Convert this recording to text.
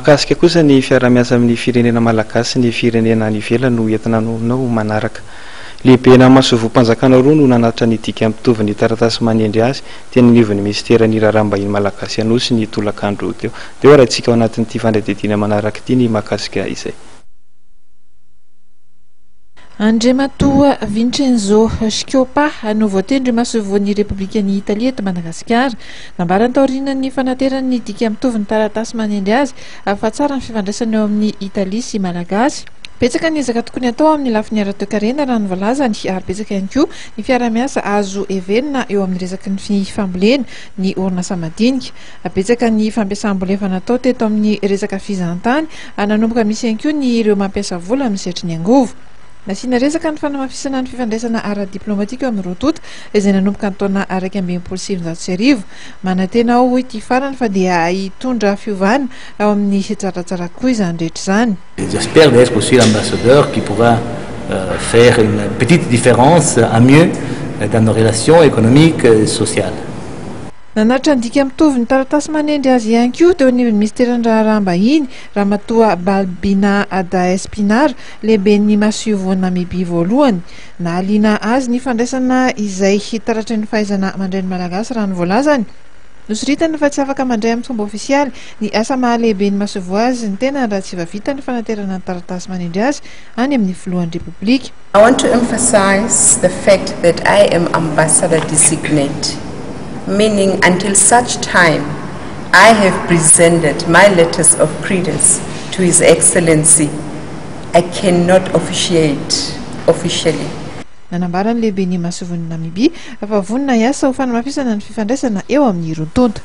Mahakasika kosa ny fiaraha-miasa amin'ny firenena malagasy sy ny firenena any ivelany no entina anao manaraka. Lehibena masoivohom-panjakana roa no nanatitra ny dika mitovy ny taratasy manendry azy teny anivon'ny minisiteran'ny Raharaham-bahiny malagasy Anosy ny tolakandro teo. Dia ho arahintsika ao anatin'ity fanadihadiana manaraka ity ny mahakasika izay. Andriamatoa Vincenzo Schioppa no voatendry masoivohon'ny Repoblikan'i Italia eto Madagasikara. Nambarany taorian'ny fanaterany ny dika mitovy ny taratasy manendry azy fa tsara ny fifandraisana eo amin'i Italia sy Malagasy. Betsaka ny ezaka tokony hatao amin'ny lafiny ara-toekarena raha ny voalazany ary betsaka ihany koa ny fiaraha-miasa azo heverina eo amin'ny resaky ny fambolena, ny orinasa madinika. Betsaka ny fampiasam-bola efa natao teto amin'ny resaka fizahantany ary nanomboka misy ihany koa ny ireo mampiasa vola amin'ny sehatry ny angovo. Nasiana resaka ny fanamafisana ny fifandraisana ara-diplaomatika eo amin'ny roa tonta izay nanomboka ny taona 1961. Manantena aho hoy ity farany fa dia hitondra fiovana ao amin'ny tsaratsara kokoa izany rehetra izany. J'espère d'être aussi l'ambassadeur qui pourra faire une petite différence à mieux dans nos relations économiques et sociales. Nanatitra ny dika mitovy ny taratasy manendry azy ihany koa teo anivon'ny minisiteran'ny Raharaham-bahiny, Ramatoa Balbina Adaespinar, lehiben'ny masoivoho Namibia voalohany. Nahaliana azy ny fandraisana izay taratry ny fahaizana mandray ny Malagasy raha ny voalazany. Nosoritany fa tsy afaka mandray amin'ny fomba ofisialy ny asa maha lehiben'ny masoivoho azy ny tenany raha tsy efa vita ny fanaterana ny taratasy manendry azy any amin'ny filohan'ny Repoblika. I want to emphasize the fact that I am ambassador designate, meaning until such time I have presented my letters of credence to His Excellency, I cannot officiate officially. Nanambara ny lehiben'ny masoivohon'i Namibia fa vonona hiasa ho fanamafisana ny fifandraisana eo amin'ny roa tonta.